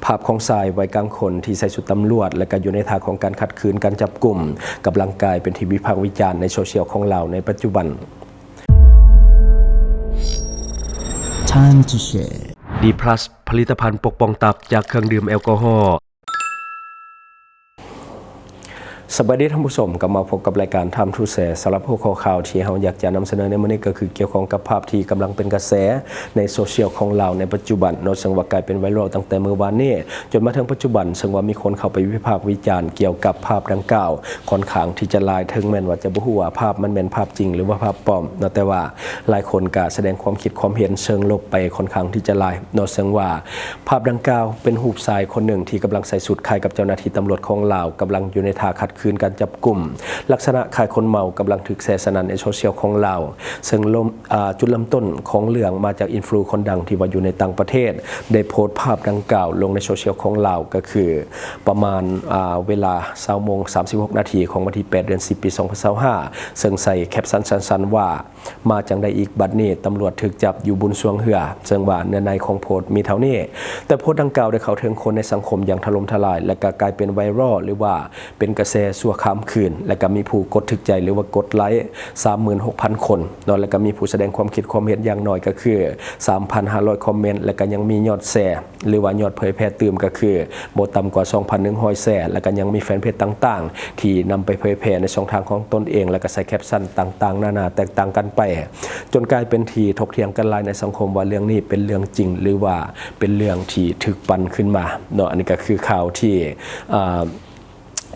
ພາບຂອງຊາຍໄວກາງຄົນທີ່ໃສ່ຊຸດຕຳຫຼວດ ແລະ ກໍຢູ່ໃນທ່າຂອງການຂັດຂືນການຈັບກຸມ ກຳລັງກາຍເປັນທີ່ວິພາກວິຈານໃນໂຊຊຽວຂອງລາວໃນປັດຈຸບັນ. Time to share. ດີພລັສ ຜະລິດຕະພັນປົກປ້ອງຕັບຈາກເຄື່ອງດື່ມແອລກໍຮໍ. ສະບາຍດີທ່ານຜູ້ຊົມ, ກັບມາພົບກັບລາຍການ Time to Share. ສຳລັບຫົວຂໍ້ຂ່າວທີ່ເຮົາຢາກຈະນຳສະເໜີໃນມື້ນີ້ ກໍຄືກ່ຽວຂ້ອງກັບພາບທີ່ກຳລັງເປັນກະແສໃນໂຊຊຽວຂອງລາວໃນປັດຈຸບັນເນາະ, ເຊິ່ງວ່າກາຍເປັນໄວຣັລຕັ້ງແຕ່ມື້ວານນີ້ຈົນມາເຖິງປັດຈຸບັນ, ເຊິ່ງວ່າມີຄົນເຂົ້າໄປວິພາກວິຈານກ່ຽວກັບພາບດັ່ງກ່າວຂ້ອນຂ້າງທີ່ຈະຫຼາຍ, ເຖິງແມ່ນວ່າຈະບໍ່ຮູ້ວ່າພາບມັນແມ່ນພາບຈິງ ຫຼືວ່າພາບປອມເນາະ, ແຕ່ວ່າຫຼາຍຄົນກໍສະແດງຄວາມຄິດຄວາມເຫັນເຊີງລົບໄປຂ້ອນຂ້າງທີ່ຈະຫຼາຍເນາະ, ເຊິ່ງວ່າ ພາບດັ່ງກ່າວເປັນຮູບຊາຍຄົນໜຶ່ງທີ່ກຳລັງໃສ່ຊຸດຄ້າຍກັບເຈົ້າໜ້າທີ່ຕຳຫຼວດຂອງລາວ, ກຳລັງຢູ່ໃນທ່າຂັດຂືນການຈັບກຸມ, ລັກສະນະຄ້າຍຄົນເມົາ, ກຳລັງຖືກແຊສະໜັ່ນໃນໂຊຊຽວຂອງລາວ, ເຊິ່ງລົມ ອາ ຈຸດເລີ່ມຕົ້ນຂອງເລື່ອງມາຈາກອິນຟລູຄົນດັງທີ່ວ່າຢູ່ໃນຕ່າງປະເທດ ໄດ້ໂພສພາບດັ່ງກ່າວລົງໃນໂຊຊຽວຂອງລາວ, ກໍຄືປະມານ ອາ ເວລາຊາວໂມງສາມສິບຫົກນາທີຂອງວັນທີແປດ ເດືອນສິບ ປີສອງພັນຊາວຫ້າ ເຊິ່ງໃສ່ແຄປຊັນສັ້ນໆວ່າ ມາຈັ່ງໃດອີກບັດນີ້ ຕຳຫຼວດຖືກຈັບຢູ່ບຸນຊ່ວງເຮືອ, ເຊິ່ງວ່າເນື້ອໃນຂອງໂພສມີເທົ່ານີ້, ແຕ່ໂພສດັ່ງກ່າວໄດ້ເຂົ້າເຖິງຄົນໃນສັງຄົມຢ່າງຖະຫຼົ່ມທະລາຍ ແລະ ກະກາຍເປັນໄວຣັລ ຫຼືວ່າເປັນກະແສຊົ່ວຂ້າມຄືນ, ແລະ ກະມີຜູ້ກົດຖືກໃຈ ຫຼືວ່າກົດໄລ ສາມໝື່ນຫົກພັນຄົນເນາະ, ແລະ ກະມີຜູ້ສະແດງຄວາມຄິດຄວາມເຫັນຢ່າງໜ້ອຍກໍຄື ສາມພັນຫ້າຮ້ອຍຄອມເມັນ, ແລະ ກະຍັງມີຍອດແຊ ຫຼືວ່າຍອດເຜີຍແຜ່ຕື່ມກໍຄືບໍ່ຕ່ຳກວ່າສອງພັນໜຶ່ງຮ້ອຍແຊ, ແລ້ວກໍຍັງມີແຟນເພຈຕ່າງໆທີ່ນຳໄປເຜີຍແຜ່ໃນຊ່ອງທາງຂອງຕົນເອງ ແລ້ວກໍໃສ່ແຄປຊັນຕ່າງໆນານາແຕກຕ່າງກັນໄປ, ຈົນກາຍເປັນທີ່ຖົກຖຽງກັນຫຼາຍໃນສັງຄົມວ່າເລື່ອງນີ້ເປັນເລື່ອງຈິງ ຫຼືວ່າເປັນເລື່ອງທີ່ຖືກປັ່ນຂຶ້ນມາເນາະ. ອັນນີ້ກໍຄືຂ່າວທີ່ ເອີ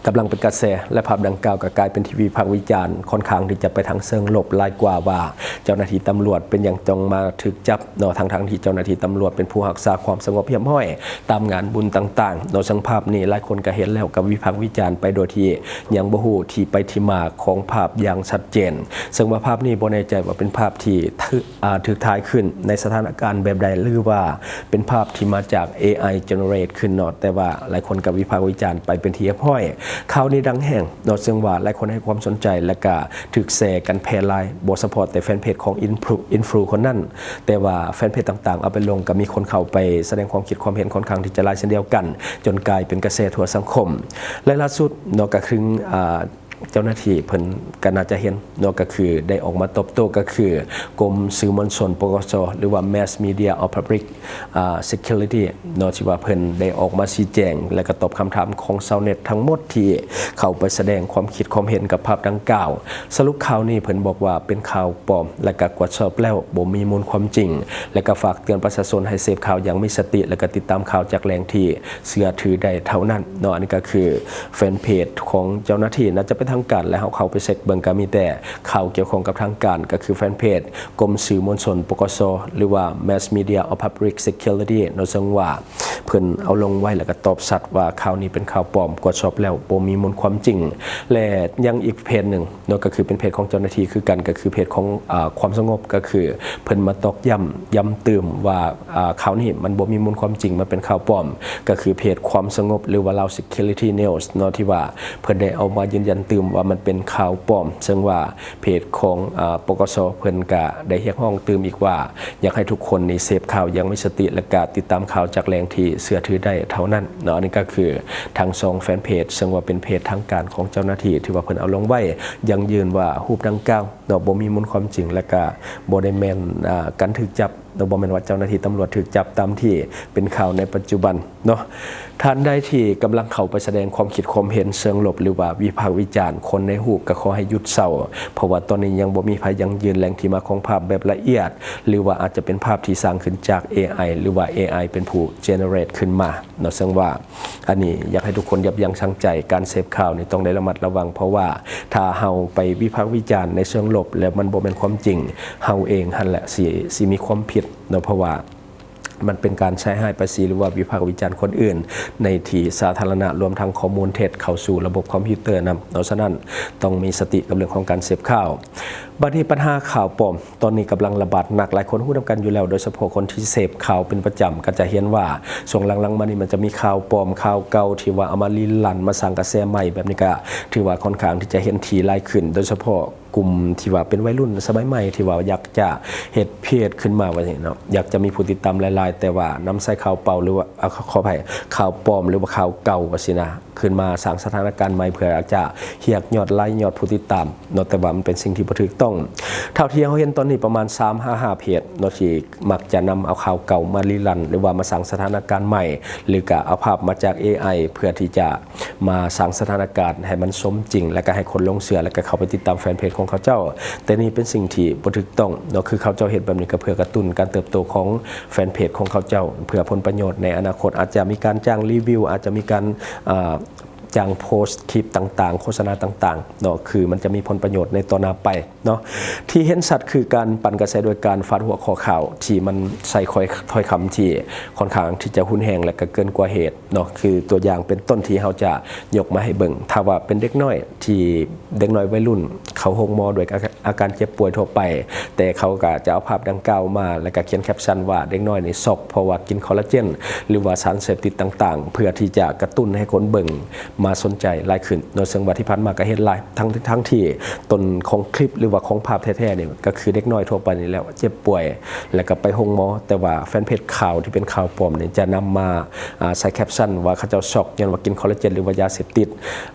ກຳລັງເປັນກະແສ ແລະ ພາບດັ່ງກ່າວກໍກາຍເປັນທີ່ວິພາກວິຈານ ຂ້ອນຂ້າງທີ່ຈະໄປທາງເຊີງລົບຫຼາຍກວ່າວ່າ ເຈົ້າໜ້າທີ່ຕຳຫຼວດເປັນຫຍັງຕ້ອງມາຖືກຈັບເນາະ, ທັງໆທີ່ເຈົ້າໜ້າທີ່ຕຳຫຼວດເປັນຜູ້ຮັກສາຄວາມສະຫງົບຮຽບຮ້ອຍຕາມງານບຸນຕ່າງໆເນາະ. ເຊິ່ງພາບນີ້ຫຼາຍຄົນກໍເຫັນແລ້ວກໍວິພາກວິຈານໄປໂດຍທີ່ຍັງບໍ່ຮູ້ທີ່ໄປທີ່ມາຂອງພາບຢ່າງຊັດເຈນ, ເຊິ່ງວ່າພາບນີ້ບໍ່ແນ່ໃຈວ່າເປັນພາບທີ່ຖື ອາ ຖືກຖ່າຍຂຶ້ນໃນສະຖານະການແບບໃດ ຫຼືວ່າເປັນພາບທີ່ມາຈາກເອໄອເຈເນເຣດຂຶ້ນເນາະ, ແຕ່ວ່າຫຼາຍຄົນກໍວິພາກວິຈານໄປເປັນທີ່ຮຽບຮ້ອຍ. ຂ່າວນີ້ດັງແຮງເນາະ, ເຊິ່ງວ່າຫຼາຍຄົນໃຫ້ຄວາມສົນໃຈ ແລະ ກະຖືກແຊກັນແຜ່ຫຼາຍ, ບໍ່ສະເພາະແຕ່ແຟນເພຈຂອງອິນຟລູ ອິນຟລູຄົນນັ້ນ, ແຕ່ວ່າແຟນເພຈຕ່າງໆເອົາໄປລົງ ກໍມີຄົນເຂົ້າໄປສະແດງຄວາມຄິດຄວາມເຫັນຂ້ອນຂ້າງທີ່ຈະຫຼາຍເຊັ່ນດຽວກັນ, ຈົນກາຍເປັນກະແສທົ່ວສັງຄົມ. ແລະ ລ່າສຸດເນາະ ກໍຄື ອາ ເຈົ້າໜ້າທີ່ເພິ່ນກໍໜ້າຈະເຫັນເນາະ, ກໍຄືໄດ້ອອກມາຕອບໂຕ້ ກໍຄືກົມສື່ມວນຊົນ ປກສ ຫຼືວ່າ Mass Media of Public ອາ Security ເນາະ, ທີ່ວ່າເພິ່ນໄດ້ອອກມາຊີ້ແຈງ ແລະ ກໍຕອບຄຳຖາມຂອງຊາວເນັດທັງໝົດທີ່ເຂົ້າໄປສະແດງຄວາມຄິດຄວາມເຫັນກັບພາບດັ່ງກ່າວ. ສະຫຼຸບຂ່າວນີ້ເພິ່ນບອກວ່າເປັນຂ່າວປອມ ແລະ ກໍກວດສອບແລ້ວບໍ່ມີມູນຄວາມຈິງ, ແລະ ກໍຝາກເຕືອນປະຊາຊົນໃຫ້ເສບຂ່າວຢ່າງມີສະຕິ ແລະ ກໍຕິດຕາມຂ່າວຈາກແຫຼ່ງທີ່ ເຊື່ອຖືໄດ້ເທົ່ານັ້ນເນາະ. ອັນນີ້ກໍຄືແຟນເພຈຂອງເຈົ້າໜ້າທີ່ ໜ້າຈະເປັນທາງການ ແລະ ເຮົາເຂົ້າໄປເຊັກເບິ່ງ ກໍມີແຕ່ຂ່າວກ່ຽວຂ້ອງກັບທາງການ ກໍຄືແຟນເພຈກົມສື່ມວນຊົນ ປກສ ຫຼືວ່າ Mass Media of Public Security ເນາະ, ເຊິ່ງວ່າເພິ່ນເອົາລົງໄວ້ ແລ້ວກໍຕອບຊັດວ່າຂ່າວນີ້ເປັນຂ່າວປອມ, ກວດສອບແລ້ວບໍ່ມີມູນຄວາມຈິງ. ແລະ ຍັງອີກເພຈໜຶ່ງເນາະ ກໍຄືເປັນເພຈຂອງເຈົ້າໜ້າທີ່ຄືກັນ, ກໍຄືເພຈຂອງ ອາ ຄວາມສະຫງົບ, ກໍຄືເພິ່ນມາຕອກຢ້ຳ ຢ້ຳຕື່ມວ່າ ອາ ຂ່າວນີ້ມັນບໍ່ມີມູນຄວາມຈິງ, ມັນເປັນຂ່າວປອມ, ກໍຄືເພຈຄວາມສະຫງົບ ຫຼືວ່າ Lao Security News ເນາະ, ທີ່ວ່າເພິ່ນໄດ້ເອົາມາຢືນຢັນຕື່ມວ່າມັນເປັນຂ່າວປອມ, ເຊິ່ງວ່າເພຈຂອງ ອາ ປກສ ເພິ່ນກະໄດ້ຮຽກຮ້ອງຕື່ມອີກວ່າ ຢາກໃຫ້ທຸກຄົນນີ້ເສບຂ່າວຢ່າງມີສະຕິ ແລະ ກະຕິດຕາມຂ່າວຈາກແຫຼ່ງທີ່ເຊື່ອຖືໄດ້ເທົ່ານັ້ນເນາະ. ອັນນີ້ກໍຄືທັງສອງແຟນເພຈ, ເຊິ່ງວ່າເປັນເພຈທາງການຂອງເຈົ້າໜ້າທີ່ ທີ່ວ່າເພິ່ນເອົາລົງໄວ້, ຢັ້ງຢືນວ່າຮູບດັ່ງກ່າວ ເນາະ ບໍ່ມີມູນຄວາມຈິງ ແລະ ກະບໍ່ໄດ້ແມ່ນ ອາ ການຖືກຈັບເນາະ, ບໍ່ແມ່ນວ່າເຈົ້າໜ້າທີ່ຕຳຫຼວດຖືກຈັບຕາມທີ່ເປັນຂ່າວໃນປັດຈຸບັນເນາະ. ທ່ານໃດທີ່ກຳລັງເຂົ້າໄປສະແດງຄວາມຄິດຄວາມເຫັນເຊີງລົບ ຫຼືວ່າວິພາກວິຈານຄົນໃນຮູບ ກໍຂໍໃຫ້ຢຸດເຊົາ, ເພາະວ່າຕອນນີ້ຍັງບໍ່ມີໃຜຢັ້ງຢືນແຫຼ່ງທີ່ມາຂອງພາບແບບລະອຽດ ຫຼືວ່າອາດຈະເປັນພາບທີ່ສ້າງຂຶ້ນຈາກເອໄອ ຫຼືວ່າເອໄອເປັນຜູ້ເຈເນເຣດຂຶ້ນມາເນາະ. ເຊິ່ງວ່າ ອັນນີ້ຢາກໃຫ້ທຸກຄົນຢັບຢັ້ງຊົ່ງໃຈ, ການເສບຂ່າວນີ້ຕ້ອງໄດ້ລະມັດລະວັງ, ເພາະວ່າຖ້າເຮົາໄປວິພາກວິຈານໃນເຊີງລົບ ແລ້ວມັນບໍ່ແມ່ນຄວາມຈິງ, ເຮົາເອງຫັ້ນແຫຼະຊິ ຊິມີຄວາມຜິດເນາະ, ເພາະວ່າມັນເປັນການໃສ່ຮ້າຍປ້າຍສີ ຫຼືວ່າວິພາກວິຈານຄົນອື່ນໃນທີ່ສາທາລະນະ, ລວມທັງຂໍ້ມູນເທັດເຂົ້າສູ່ລະບົບຄອມພິວເຕີນຳເນາະ. ສະນັ້ນ ຕ້ອງມີສະຕິກັບເລື່ອງຂອງການເສບຂ່າວ. ບັດນີ້ ບັນຫາຂ່າວປອມ ຕອນນີ້ກຳລັງລະບາດໜັກ, ຫຼາຍຄົນຮູ້ນຳກັນຢູ່ແລ້ວ, ໂດຍສະເພາະຄົນທີ່ເສບຂ່າວເປັນປະຈຳ ກໍຈະເຫັນວ່າຊ່ວງຫຼັງໆມານີ້ ມັນຈະມີຂ່າວປອມ, ຂ່າວເກົ່າທີ່ວ່າເອົາມາລີນລັນ, ມາສ້າງກະແສໃໝ່ແບບນີ້, ກໍຖືວ່າຂ້ອນຂ້າງທີ່ຈະເຫັນຖີ່ຫຼາຍຂຶ້ນ, ໂດຍສະເພາະ ກຸ່ມທີ່ວ່າເປັນໄວລຸ້ນສະໄໝໃໝ່ ທີ່ວ່າຢາກຈະເຮັດເພຈຂຶ້ນມາວ່າຊີ້ເນາະ, ຢາກຈະມີຜູ້ຕິດຕາມຫຼາຍໆ ແຕ່ວ່ານຳໃຊ້ຂ່າວເປົ່າ ຫຼືວ່າ ອາ ຂໍອະໄພ ຂ່າວປອມ ຫຼືວ່າຂ່າວເກົ່າວ່າຊີ້ນະ ຂຶ້ນມາສ້າງສະຖານະການໃໝ່ ເພື່ອຈະຮຽກຍອດໄລ ຍອດຜູ້ຕິດຕາມເນາະ, ແຕ່ວ່າມັນເປັນສິ່ງທີ່ບໍ່ຖືກຕ້ອງ. ເທົ່າທີ່ເຮົາເຫັນຕອນນີ້ປະມານສາມຫາຫ້າເພຈເນາະ ທີ່ມັກຈະນຳເອົາຂ່າວເກົ່າມາຣີຣັນ ຫຼືວ່າມາສ້າງສະຖານະການໃໝ່ ຫຼືກະເອົາພາບມາຈາກເອໄອ ເພື່ອທີ່ຈະ ມາສ້າງສະຖານະການໃຫ້ມັນສົມຈິງ ແລະກະໃຫ້ຄົນຫຼົງເຊື່ອ ແລະກະເຂົ້າໄປຕິດຕາມແຟນເພຈຂອງເຂົາເຈົ້າ. ແຕ່ນີ້ເປັນສິ່ງທີ່ບໍ່ຖືກຕ້ອງເນາະ, ຄືເຂົາເຈົ້າເຮັດແບບນີ້ກະເພື່ອກະຕຸ້ນການເຕີບໂຕຂອງແຟນເພຈຂອງເຂົາເຈົ້າ ເພື່ອຜົນປະໂຫຍດໃນອະນາຄົດ, ອາດຈະມີການຈ້າງຣີວິວ, ອາດຈະມີການ ອ່າ ຈ້າງໂພສຄລິບຕ່າງໆ ໂຄສະນາຕ່າງໆເນາະ, ຄືມັນຈະມີຜົນປະໂຫຍດໃນຕໍ່ໜ້າໄປເນາະ. ທີ່ເຫັນຊັດຄືການປັ່ນກະແສໂດຍການຟາດຫົວຂໍ້ຂ່າວທີ່ມັນໃຊ້ຖ້ອຍຄຳທີ່ຄ່ອນຂ້າງທີ່ຈະຮຸນແຮງ ແລະກະເກີນກວ່າເຫດ ເນາະ, ຄືຕົວຢ່າງເປັນຕົ້ນທີ່ເຮົາຈະຍົກມາໃຫ້ເບິ່ງ, ຖ້າວ່າເປັນເດັກນ້ອຍທີ່ ເດັກນ້ອຍໄວລຸ້ນເຂົ້າໂຮງໝໍໂດຍອາ ອາການເຈັບປ່ວຍທົ່ວໄປ, ແຕ່ເຂົາກະຈະເອົາພາບດັ່ງກ່າວມາ ແລະກະຂຽນແຄບຊັນວ່າເດັກນ້ອຍນີ້ຊັອກເພາະວ່າກິນຄໍລາເຈນ ຫຼືວ່າສານເສບຕິດຕ່າງໆ ເພື່ອທີ່ຈະກະຕຸ້ນໃຫ້ຄົນເບິ່ງມາສົນໃຈຫຼາຍຂຶ້ນເນາະ. ເຊິ່ງວ່າທີ່ຜ່ານມາກະເຫັນຫຼາຍ ທັງ ທັງທີ່ຕົ້ນຂອງຄລິບ ຫຼືວ່າຂອງພາບແທ້ໆນີ້ ກະຄືເດັກນ້ອຍທົ່ວໄປນີ້ແຫຼະ ເຈັບປ່ວຍ ແລະກະໄປໂຮງໝໍ, ແຕ່ວ່າແຟນເພຈຂ່າວທີ່ເປັນຂ່າວປອມນີ້ຈະນຳມາ ອ່າ ໃສ່ແຄບຊັນວ່າເຂົາເຈົ້າຊັອກຍ້ອນວ່າກິນຄໍລາເຈນ ຫຼືວ່າຢາເສບຕິດ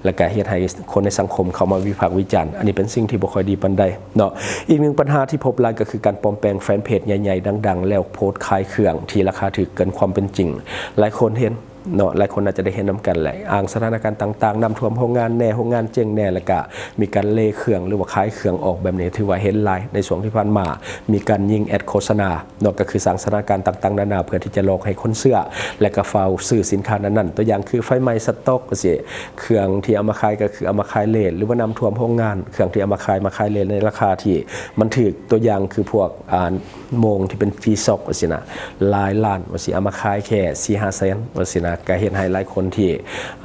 ແລະກະເຮັດໃຫ້ຄົນໃນສັງຄົມເຂົ້າມາວິພາກວິຈານ. ອັນນີ້ເປັນສິ່ງທີ່ບໍ່ຄ່ອຍດີປານໃດເນາະ. ອີກໜຶ່ງບັນຫາທີ່ພົບຫຼາຍກະຄືການປອມແປງແຟນເພຈໃຫຍ່ໆ ດັງໆ ແລ້ວໂພສຂາຍເຄື່ອງທີ່ລາຄາຖືກເກີນຄວາມເປັນຈິງ. ຫຼາຍຄົນເຫັນເນາະ, ຫຼາຍຄົນໜ້າຈະໄດ້ເຫັນນຳກັນແຫຼະ, ອ້າງສະຖານະການຕ່າງໆ ນ້ຳຖ້ວມໂຮງງານແດ່ ໂຮງງານເຈັງແດ່ ແລະກະມີການເລເຄື່ອງ ຫຼືວ່າຂາຍເຄື່ອງອອກແບບນີ້ ຖືວ່າເຫັນຫຼາຍໃນຊ່ວງທີ່ຜ່ານມາ. ມີການຍິງແອັດໂຄສະນາ ເນາະ, ກະຄືສ້າງສະຖານະການຕ່າງໆນານາ ເພື່ອທີ່ຈະຫຼອກໃຫ້ຄົນເຊື່ອ ແລະກະຟ້າວຊື້ສິນຄ້ານັ້ນໆ. ຕົວຢ່າງຄືໄຟໄໝ້ສະຕັອກຈັ່ງຊີ້, ເຄື່ອງທີ່ເອົາມາຂາຍກະຄືເອົາມາຂາຍເລດ ຫຼືວ່ານ້ຳຖ້ວມໂຮງງານ, ເຄື່ອງທີ່ເອົາມາຂາຍ ມາຂາຍເລດໃນລາຄາທີ່ມັນຖືກ. ຕົວຢ່າງຄືພວກ ອ່າ ໂມງທີ່ເປັນຈີຊັອກຈັ່ງຊີ້ນະ ຫຼາຍລ້ານວ່າຊິເອົາມາຂາຍແຄ່ສີ່ຫ້າແສນວ່າຊີ້ນະ, ກະເຮັດໃຫ້ຫຼາຍຄົນທີ່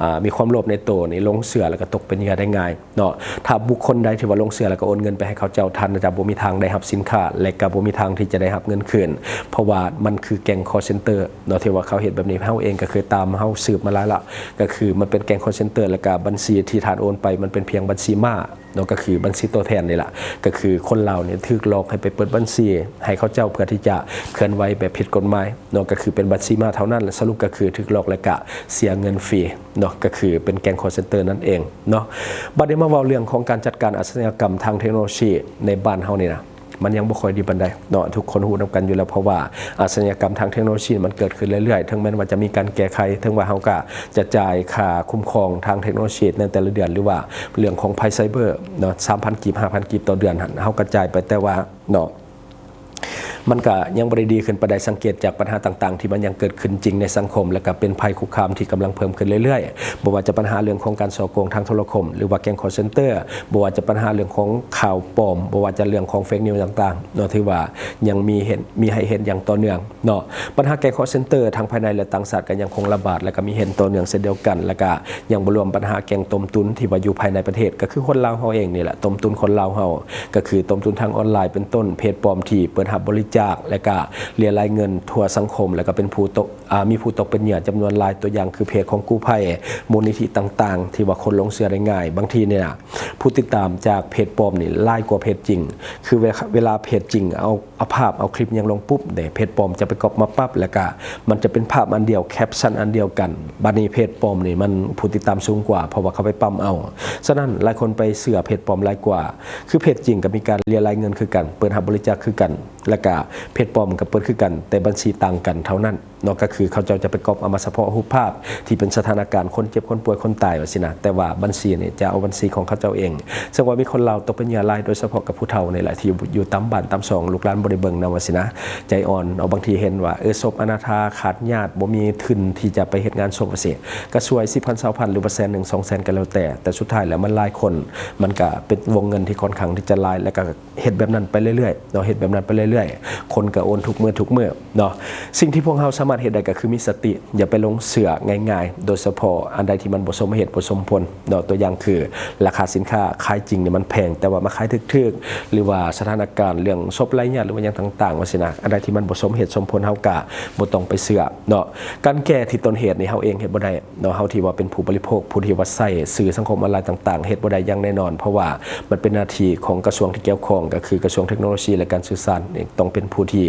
ອ່າ ມີຄວາມໂລບໃນໂຕນີ້ຫຼົງເຊື່ອ ແລະກະຕົກເປັນເຫຍື່ອໄດ້ງ່າຍ ເນາະ. ຖ້າບຸກຄົນໃດທີ່ວ່າຫຼົງເຊື່ອ ແລ້ວກໍໂອນເງິນໄປໃຫ້ເຂົາເຈົ້າ, ທ່ານຈະບໍ່ມີທາງໄດ້ຮັບສິນຄ້າ ແລະກໍບໍ່ມີທາງທີ່ຈະໄດ້ຮັບເງິນຄືນ, ເພາະວ່າມັນຄືແກ້ງຄໍເຊັນເຕີເນາະ ທີ່ວ່າເຂົາເຮັດແບບນີ້. ເຮົາເອງກໍເຄີຍຕາມ, ເຮົາສືບມາຫຼາຍລະ, ກໍຄືມັນເປັນແກ້ງຄໍເຊັນເຕີ ແລ້ວກໍບັນຊີທີ່ທ່ານໂອນໄປ ມັນເປັນພຽງບັນຊີມ້າເນາະ, ກໍຄືບັນຊີໂຕແທນນີ້ລະ, ກໍຄືຄົນລາວນີ້ຖືກຫຼອກໃຫ້ໄປເປີດບັນຊີໃຫ້ເຂົາເຈົ້າ ເພື່ອທີ່ຈະເຄື່ອນໄຫວແບບຜິດກົດໝາຍເນາະ, ກໍຄືເປັນບັນຊີມ້າເທົ່ານັ້ນ. ສະຫຼຸບກໍຄືຖືກຫຼອກ ແລ້ວກໍເສຍເງິນຟຣີ ເນາະ, ກໍຄືເປັນແກ້ງຄໍເຊັນເຕີນັ້ນເອງເນາະ. ບັດນີ້ມາເວົ້າເລື່ອງຂອງການຈັດການອາຊະຍາກຳທາງເທັກໂນໂລຊີໃນບ້ານເຮົານີ້ນະ, ມັນຍັງບໍ່ຄ່ອຍດີປານໃດເນາະ, ທຸກຄົນຮູ້ນຳກັນຢູ່ແລ້ວ, ເພາະວ່າອາຊະຍາກຳທາງເທັກໂນໂລຊີມັນເກີດຂຶ້ນເລື້ອຍໆ, ເຖິງແມ່ນວ່າຈະມີການແກ້ໄຂ, ເຖິງວ່າເຮົາກະຈະຈ່າຍຄ່າຄຸ້ມຄອງທາງເທັກໂນໂລຊີໃນແຕ່ລະເດືອນ ຫຼືວ່າເລື່ອງຂອງໄພໄຊເບີເນາະ, ສາມພັນກີບ ຫ້າພັນກີບຕໍ່ເດືອນຫັ້ນ ເຮົາກະຈ່າຍໄປ, ແຕ່ວ່າເນາະ ມັນກະຍັງບໍ່ໄດ້ດີຂຶ້ນປານໃດ. ສັງເກດຈາກບັນຫາຕ່າງໆທີ່ມັນຍັງເກີດຂຶ້ນຈິງໃນສັງຄົມ ແລະກະເປັນໄພຄຸກຄາມທີ່ກຳລັງເພີ່ມຂຶ້ນເລື້ອຍໆ, ບໍ່ວ່າຈະບັນຫາເລື່ອງຂອງການສໍ້ໂກງທາງໂທລະຄົມ ຫຼືວ່າແກ້ງຄໍເຊັນເຕີ, ບໍ່ວ່າຈະບັນຫາເລື່ອງຂອງຂ່າວປອມ, ບໍ່ວ່າຈະເລື່ອງຂອງເຟກນິວຕ່າງໆເນາະ, ຖືວ່າຍັງມີເຫັນ ມີໃຫ້ເຫັນຢ່າງຕໍ່ເນື່ອງເນາະ. ບັນຫາແກ້ງຄໍເຊັນເຕີທັງພາຍໃນ ແລະຕ່າງຊາດກະຍັງຄົງລະບາດ ແລະກະມີເຫັນຕໍ່ເນື່ອງເຊັ່ນດຽວກັນ, ແລະກະຍັງບໍ່ລວມບັນຫາແກ້ງຕົ້ມຕຸນທີ່ວ່າຢູ່ພາຍໃນປະເທດ, ກະຄືຄົນລາວເຮົາເອງນີ້ແຫຼະ ຕົ້ມຕຸນຄົນລາວເຮົາ ກະຄືຕົ້ມຕຸນທາງອອນລາຍ ເປັນຕົ້ນເພຈປອມທີ່ເປີດຮັບບໍລິຈາກ ແລະກະເລຍລາຍເງິນທົ່ວສັງຄົມ ແລະກະເປັນຜູ້ຕົກ ອາ ມີຜູ້ຕົກເປັນເຫຍື່ອຈຳນວນຫຼາຍ. ຕົວຢ່າງຄືເພຈຂອງກູ້ໄພ ມູນນິທິຕ່າງໆ ທີ່ວ່າຄົນຫຼົງເຊື່ອໄດ້ງ່າຍ, ບາງທີນີ້ນະ ຜູ້ຕິດຕາມຈາກເພຈປອມນີ້ຫຼາຍກວ່າເພຈຈິງ. ຄືເວລາ ເວລາເພຈຈິງເອົາ ເອົາພາບ ເອົາຄລິບຫຍັງລົງປຸບເດ ເພຈປອມຈະໄປກັອບມາປັບ ແລ້ວກະມັນຈະເປັນພາບອັນດຽວ ແຄບຊັນອັນດຽວກັນ. ບາດນີ້ເພຈປອມນີ້ມັນຜູ້ຕິດຕາມສູງກວ່າ ເພາະວ່າເຂົາໄປປ້ຳເອົາ. ສະນັ້ນຫຼາຍຄົນໄປເຊື່ອເພຈປອມຫຼາຍກວ່າ. ຄືເພຈຈິງກະມີການເລຍລາຍເງິນຄືກັນ ເປີດຮັບບໍລິຈາກຄືກັນ ແລ້ວກະເພຈປອມກະເປີດຄືກັນ ແຕ່ບັນຊີຕ່າງກັນເທົ່ານັ້ນເນາະ, ກະຄືເຂົາເຈົ້າຈະໄປກັອບເອົາມາສະເພາະຮູບພາບທີ່ເປັນສະຖານະການຄົນເຈັບ ຄົນປ່ວຍ ຄົນຕາຍວ່າຊີ້ນະ, ແຕ່ວ່າບັນຊີນີ້ຈະເອົາບັນຊີຂອງເຂົາເຈົ້າເອງ. ເຊິ່ງວ່າມີຄົນລາວຕົກເປັນເຫຍື່ອຫຼາຍ ໂດຍສະເພາະກັບຜູ້ເຖົ້ານີ້ແຫຼະ ທີ່ຢູ່ຕາມບ້ານຕາມຊ່ອງ ລູກຫຼານບໍ່ໄດ້ເບິ່ງນຳວ່າຊີ້ນະ, ໃຈອ່ອນເນາະ. ບາງທີເຫັນວ່າ ເອີ ສົບອະນາຖາ ຂາດຍາດ ບໍ່ມີທຶນທີ່ຈະໄປເຮັດງານສົບວ່າຊີ້ ກະຊ່ວຍສິບພັນ ຊາວພັນ ຫຼືວ່າແສນໜຶ່ງ ສອງແສນກະແລ້ວແຕ່, ແຕ່ສຸດທ້າຍແລ້ວມັນຫຼາຍຄົນ ມັນກະເປັນວົງເງິນທີ່ຄ່ອນຂ້າງທີ່ຈະຫຼາຍ ແລະກະເຮັດແບບນັ້ນໄປເລື້ອຍໆເນາະ, ເຮັດແບບນັ້ນໄປເລື້ອຍ ເລື້ອຍໆ ຄົນກໍໂອນທຸກມື້ທຸກມື້ເນາະ. ສິ່ງທີ່ພວກເຮົາສາມາດເຮັດໄດ້ກໍຄືມີສະຕິ ຢ່າໄປຫຼົງເຊື່ອງ່າຍໆ ໂດຍສະເພາະອັນໃດທີ່ມັນບໍ່ສົມເຫດບໍ່ສົມຜົນເນາະ. ຕົວຢ່າງຄືລາຄາສິນຄ້າຂາຍຈິງນີ້ມັນແພງ ແຕ່ວ່າມາຂາຍຖືກໆ ຫຼືວ່າສະຖານະການເລື່ອງສົບໄລຍາດ ຫຼືວ່າຫຍັງຕ່າງໆ ວ່າຊີ້ນະ ອັນໃດທີ່ມັນບໍ່ສົມເຫດສົມຜົນ ເຮົາກໍບໍ່ຕ້ອງໄປເຊື່ອເນາະ. ການແກ້ທີ່ຕົ້ນເຫດນີ້ເຮົາເອງເຮັດບໍ່ໄດ້ ເນາະ. ເຮົາທີ່ວ່າເປັນຜູ້ບໍລິໂພກ ຜູ້ທີ່ວ່າໃຊ້ສື່ສັງຄົມອອນລາຍຕ່າງໆ ເຮັດບໍ່ໄດ້ຢ່າງແນ່ນອນ ເພາະວ່າມັນເປັນໜ້າທີ່ຂອງກະຊວງທີ່ກ່ຽວຂ້ອງ ກໍຄືກະຊວງເທັກໂນໂລຊີ ແລະ ການສື່ສານນີ້ ຕ້ອງເປັນຜູ້ທີ່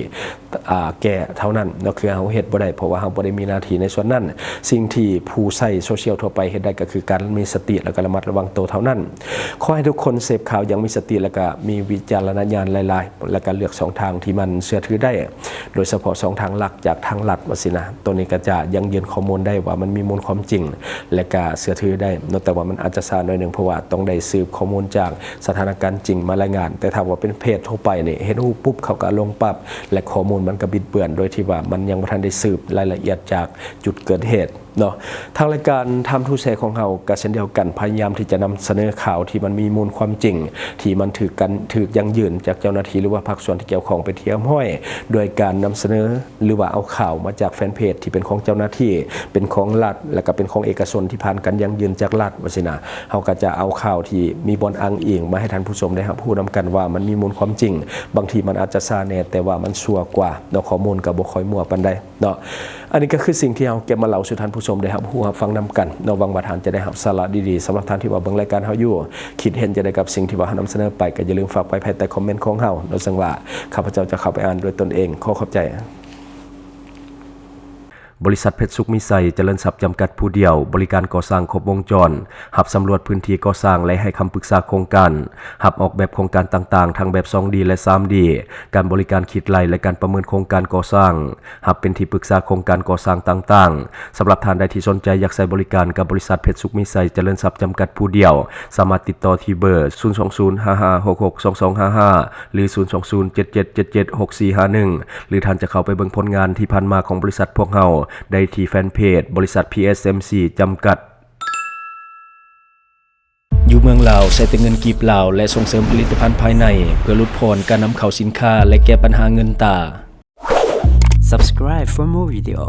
ອ່າ ແກ້ເທົ່ານັ້ນເນາະ. ຄືເຮົາເຮັດບໍ່ໄດ້ ເພາະວ່າເຮົາບໍ່ໄດ້ມີໜ້າທີ່ໃນສ່ວນນັ້ນ. ສິ່ງທີ່ຜູ້ໃຊ້ໂຊຊຽວທົ່ວໄປເຮັດໄດ້ ກໍຄືການມີສະຕິ ແລະ ກໍລະມັດລະວັງໂຕເທົ່ານັ້ນ. ຂໍໃຫ້ທຸກຄົນເສບຂ່າວຢ່າງມີສະຕິ ແລະ ກໍມີວິຈາລະນະຍານຫຼາຍໆ ແລະ ກໍເລືອກຊ່ອງທາງທີ່ມັນເຊື່ອຖືໄດ້ ໂດຍສະເພາະຊ່ອງທາງຫຼັກຈາກທາງລັດ ວ່າຊີ້ນະ. ໂຕນີ້ກໍຈະຢັ້ງຢືນຂໍ້ມູນໄດ້ວ່າມັນມີມູນຄວາມຈິງ ແລະ ກະເຊື່ອຖືໄດ້ເນາະ, ແຕ່ວ່າມັນອາດຈະຊ້າໜ້ອຍໜຶ່ງ ເພາະວ່າຕ້ອງໄດ້ສືບຂໍ້ມູນຈາກສະຖານະການຈິງມາລາຍງານ. ແຕ່ຖ້າວ່າເປັນເພຈທົ່ວໄປນີ້ ເຫັນຮູບປຸບເຂົາກໍລົງປັບ ແລະ ຂໍ້ມູນມັນກໍບິດເບືອນ ໂດຍທີ່ວ່າມັນຍັງບໍ່ທັນໄດ້ສືບລາຍລະອຽດຈາກຈຸດເກີດເຫດ ເນາະ. ທາງລາຍການ Time to Share ຂອງເຮົາກໍເຊັ່ນດຽວກັນ ພະຍາຍາມທີ່ຈະນຳສະເໜີຂ່າວທີ່ມັນມີມູນຄວາມຈິງ ທີ່ມັນຖືກກັນ ຖືກຢັ້ງຢືນຈາກເຈົ້າໜ້າທີ່ ຫຼືວ່າພາກສ່ວນທີ່ກ່ຽວຂ້ອງເປັນທີ່ຮຽບຮ້ອຍ ໂດຍການນຳສະເໜີ ຫຼືວ່າເອົາຂ່າວມາຈາກແຟນເພຈທີ່ເປັນຂອງເຈົ້າໜ້າທີ່ ເປັນຂອງລັດ ແລະ ກໍເປັນຂອງເອກະຊົນທີ່ຜ່ານການຢັ້ງຢືນຈາກລັດ ວ່າຊີ້ນະ. ເຮົາກໍຈະເອົາຂ່າວທີ່ມີບ່ອນອ້າງອີງມາໃຫ້ທ່ານຜູ້ຊົມໄດ້ຮັບຮູ້ນຳກັນວ່າມັນມີມູນຄວາມຈິງ. ບາງທີມັນອາດຈະຊ້າແດ່ ແຕ່ວ່າມັນຊັວກວ່າເນາະ, ຂໍ້ມູນກໍບໍ່ຄ່ອຍມົ້ວປານໃດ. ເນາະ. ອັນນີ້ກໍຄືສິ່ງທີ່ເຮົາເກັບມາເລົ່າສູ່ທ່ານຜູ້ຊົມໄດ້ຮັບຮູ້ຮັບຟັງນຳກັນເນາະ. ຫວັງວ່າທ່ານຈະໄດ້ຮັບສາລະດີໆ. ສຳລັບທ່ານທີ່ວ່າເບິ່ງລາຍການເຮົາຢູ່ ຄິດເຫັນຈັ່ງໃດກັບສິ່ງທີ່ວ່າເຮົານຳສະເໜີໄປ ກໍຢ່າລືມຝາກໄວ້ພາຍໃຕ້ຄອມເມັນຂອງເຮົາເນາະ, ເຊິ່ງວ່າຂ້າພະເຈົ້າຈະເຂົ້າໄປອ່ານດ້ວຍຕົນເອງ. ຂໍຂອບໃຈ. ບໍລິສັດເພັດສຸກມີໄຊຈະເລີນຊັບຈຳກັດຜູ້ດຽວ, ບໍລິການກໍ່ສ້າງຄົບວົງຈອນ, ຮັບສຳຫຼວດພື້ນທີ່ກໍ່ສ້າງ ແລະ ໃຫ້ຄຳປຶກສາໂຄງການ, ຮັບອອກແບບໂຄງການຕ່າງໆ ທັງແບບສອງດີ ແລະ ສາມດີ, ການບໍລິການຄິດໄລ່ ແລະ ການປະເມີນໂຄງການກໍ່ສ້າງ. ຮັບເປັນທີ່ປຶກສາໂຄງການກໍ່ສ້າງຕ່າງໆ. ສຳລັບທ່ານໃດທີ່ສົນໃຈຢາກໃຊ້ບໍລິການກັບບໍລິສັດເພັດສຸກມີໄຊຈະເລີນຊັບຈຳກັດຜູ້ດຽວ, ສາມາດຕິດຕໍ່ທີ່ເບີ ສູນສອງສູນ ຫ້າຫ້າຫົກຫົກ ສອງສອງຫ້າຫ້າ ຫຼື ສູນສອງສູນ ເຈັດເຈັດເຈັດເຈັດ ຫົກສີ່ຫ້າໜຶ່ງ ຫຼື ທ່ານຈະເຂົ້າໄປເບິ່ງຜົນງານທີ່ຜ່ານມາຂອງບໍລິສັດພວກເຮົາໄດ້ທີ່ແຟນເພຈ ບໍລິສັດ ພີເອສເອັມຊີ ຈຳກັດ. ຢູ່ເມືອງລາວ ໃຊ້ແຕ່ເງິນກີບລາວ ແລະ ສົ່ງເສີມຜະລິດຕະພັນພາຍໃນ ເພື່ອຫຼຸດຜ່ອນການນຳເຂົ້າສິນຄ້າ ແລະ ແກ້ບັນຫາເງິນຕາ. Subscribe for more video.